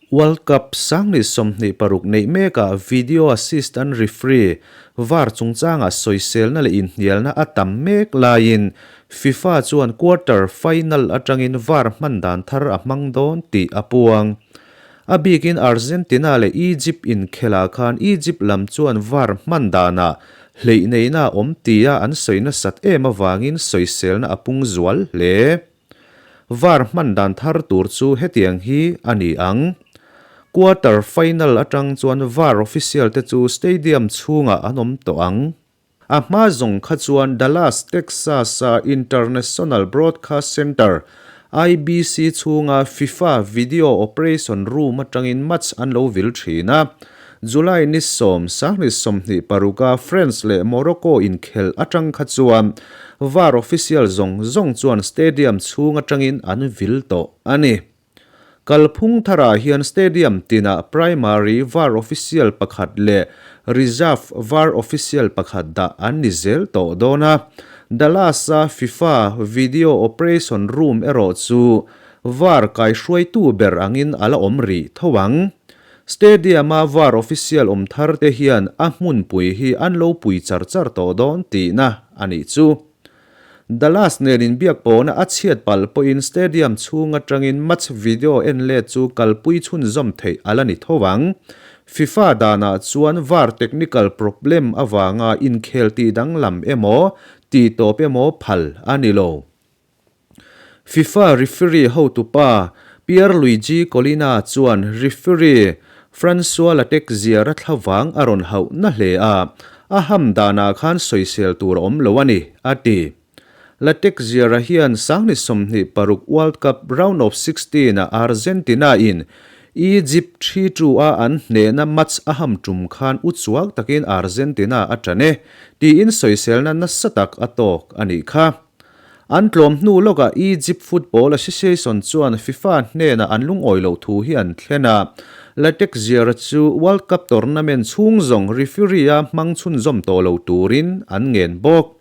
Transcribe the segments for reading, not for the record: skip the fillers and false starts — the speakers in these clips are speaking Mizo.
World Cup 2026 neih mekah video assistant referee, var, chungchangah sawiselna leh inhnialna a tam mek laiin FIFA chuan quarter final atangin var hman dan thar a hmang dawn tih a puang. A bikin Argentina leh Egypt inkhelah khan Egypt lam chuan var hman danah hleihneihna a awm tia an sawi nasat em avangin sawiselna a pung zual hle. Var hman dan thar tur chu hetiang hi a ni ang. Quarter final atang chuan var official te chu stadium chhungah an awm tawh ang. A hma zawng kha chuan Dallas, Texas-a International Broadcast Center, IBC, chhunga FIFA Video Operation Room atangin match an lo vil thin a. July ni sawm, 2026-a France leh Morocco inkhelh atang kha chuan var official zawng zawng chuan stadium chhung atangin an vil tawh a ni. Kalphung tharah hian stadium tinah primary var official pakhat leh reserve var official pakhat dah an ni zel tawh dawn a. Dallas-a FIFA video operation room erawh chu var kaihruaitu ber angin a la awm rih tho ang. Stadium-a var official awm thar te hian a hmunpui hi an lo pui char char tawh dawn tihna a nih chu. Dallas nen inbiak pawhna a chhiat palh pawhin stadium chhung atangin match video en let chu kalpui chhunzawm theih a la ni tho ang. FIFA danah chuan var technical problem avanga inkhel tih danglam emaw, tih tawp emaw phal a ni lo. FIFA referee hotupa Pierluigi Collina chuan referee Francois Latexier a thlavang a rawn hauh na hle a, a ham danah khan sawisel tur a awm lo a ni, a ti. Latexier-a hian 2026 World Cup Round of 16-ah Argentina-in Egypt 3-2-a an hnehna match a ham tum khan uchuak takin Argentina a ṭan e, tiin sawiselna nasa tak a tawk a nih kha. An tlawm hnu lawkah Egypt Football Association chuan FIFA hnenah an lungawi loh thu hi an thlen a, Latek Ziara chu World Cup tournament chhung zawng referee-a hmang chhunzawm tawh lo turin an ngen bawk.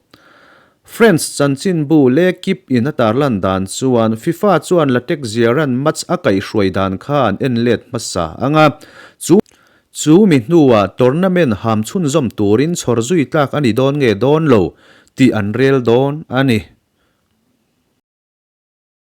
France chanchinbu L'Equipe in a tarlan dan chuan FIFA chuan Latek Ziara'n match a kaihhruai dan kha an en let hmasa ang a, chu Chu mi hnuah tournament ham chhunzawm turin chhawr zui tlak a ni dawn nge dawn lo tih an rel dawn a ni.